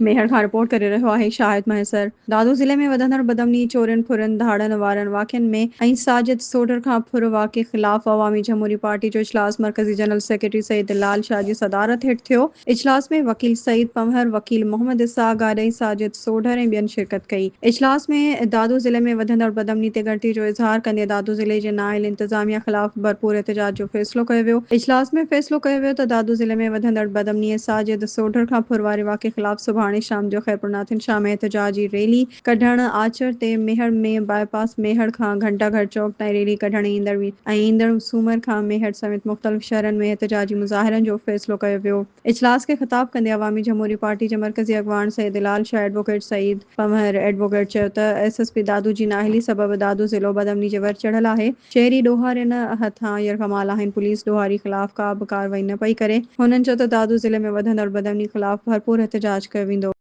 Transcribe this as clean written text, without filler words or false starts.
ميهڙ کان رپورٽ ڪري رهيو آهي شاهد مهيسر. دادو ضلعي ۾ وڌندڙ بدامني، چورين، ڦرن، ڌاڙن وارن واقعن ۾ ۽ ساجد سوڍر کان ڦر واقعي خلاف عوامي جمهوري پارٽي جو اجلاس مرڪزي جنرل سيڪريٽري سيد لال شاهه جي صدارت هيٺ ٿيو. اجلاس ۾ وڪيل سعيد پنهور، وڪيل محمد اسحاق گاڏهي، ساجد سوڍر ۽ ٻين شرڪت ڪئي. اجلاس ۾ دادو ضلعي ۾ وڌندڙ بدامني تي ڳڻتي جو اظهار ڪندي دادو ضلعي جي نااهل انتظاميا خلاف ڀرپور احتجاج جو فيصلو ڪيو ويو. اجلاس ۾ فيصلو ڪيو ويو ته دادو ضلعي ۾ وڌندڙ بدامني ۽ ساجد سوڍر کان ڦر واري واقعي خلاف سڀاڻي شام جو خيرپورناٿن شاهه ۾ احتجاجي ريلي ڪڍڻ، آچر تي ميهڙ ۾ باء پاس ميهڙ کان گهنٽا گهر چوڪ تائين ريلي ڪڍڻ ايندڙ ۽ ايندڙ سومر کان ميهڙ سميت مختلف شهرن ۾ احتجاجي مظاهرن جو فيصلو ڪيو ويو. اجلاس کي خطاب ڪندي عوامي جمهوري پارٽي جي مرڪزي اڳواڻ سيد هلال شاهه ايڊووڪيٽ سعيد پنهور ايڊووڪيٽ چيو ته ايس ايس پي دادو جي نااهلي سبب دادو ضلعو بدامني جي ور چڙهيل آهي، شهري ڏوهارين هٿان يرغمال آهن، پوليس ڏوهاري خلاف ڪا به ڪارروائي نه پئي ڪري، هنن چيو ته دادو ضلعي ۾ وڌندڙ بدامني خلاف ڀرپور احتجاج ڪيو ويندو.